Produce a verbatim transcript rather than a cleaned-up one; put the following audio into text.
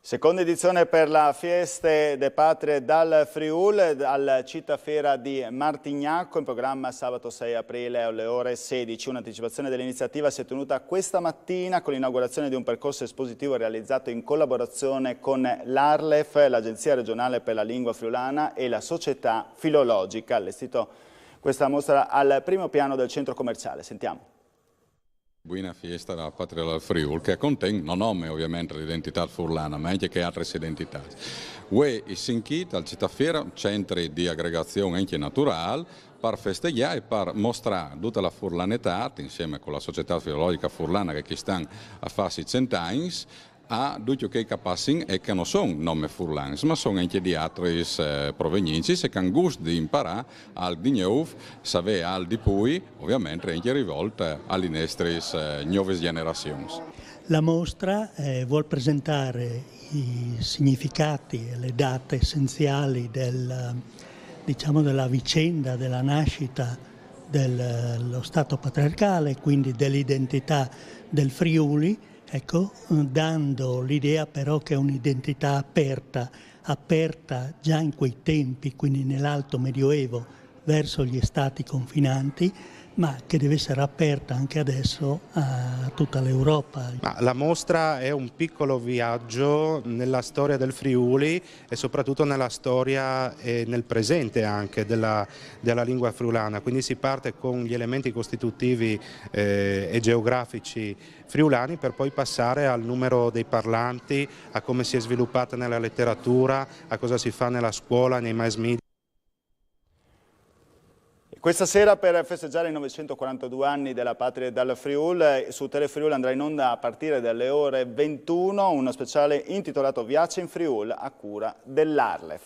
Seconda edizione per la Fieste de Patrie dal Friul, al Città Fiera di Martignacco, in programma sabato sei aprile alle ore sedici. Un'anticipazione dell'iniziativa si è tenuta questa mattina con l'inaugurazione di un percorso espositivo realizzato in collaborazione con l'ARLeF, l'Agenzia regionale per la lingua friulana, e la Società Filologica, allestito questa mostra al primo piano del centro commerciale. Sentiamo. Buina fiesta da Patria dal Friul, che conten non nome ovviamente l'identità furlana, ma anche che altre identità. Ue i Sinchit al Città Fiera, centri di aggregazione anche naturale, per festeggiare e per mostrare tutta la furlanità, insieme con la Società Filologica Furlana che stanno a farsi cent'anni, a tutti che capaci e che non sono nome furlans, ma sono anche di altri eh, provenienzi e che hanno gusto di imparare al di nuovo, sapere al di più, ovviamente anche rivolta alle nostre eh, nuove generazioni. La mostra eh, vuol presentare i significati e le date essenziali del, diciamo, della vicenda, della nascita dello Stato patriarcale, quindi dell'identità del Friuli, ecco, dando l'idea però che è un'identità aperta, aperta già in quei tempi, quindi nell'alto medioevo, verso gli stati confinanti, ma che deve essere aperta anche adesso a tutta l'Europa. Ma la mostra è un piccolo viaggio nella storia del Friuli e soprattutto nella storia e nel presente anche della, della lingua friulana, quindi si parte con gli elementi costitutivi eh, e geografici friulani per poi passare al numero dei parlanti, a come si è sviluppata nella letteratura, a cosa si fa nella scuola, nei mass media. Questa sera, per festeggiare i novecentoquarantadue anni della Patria dal Friul, su Telefriul andrà in onda a partire dalle ore ventuno uno speciale intitolato Viaggio in Friul, a cura dell'ARLeF.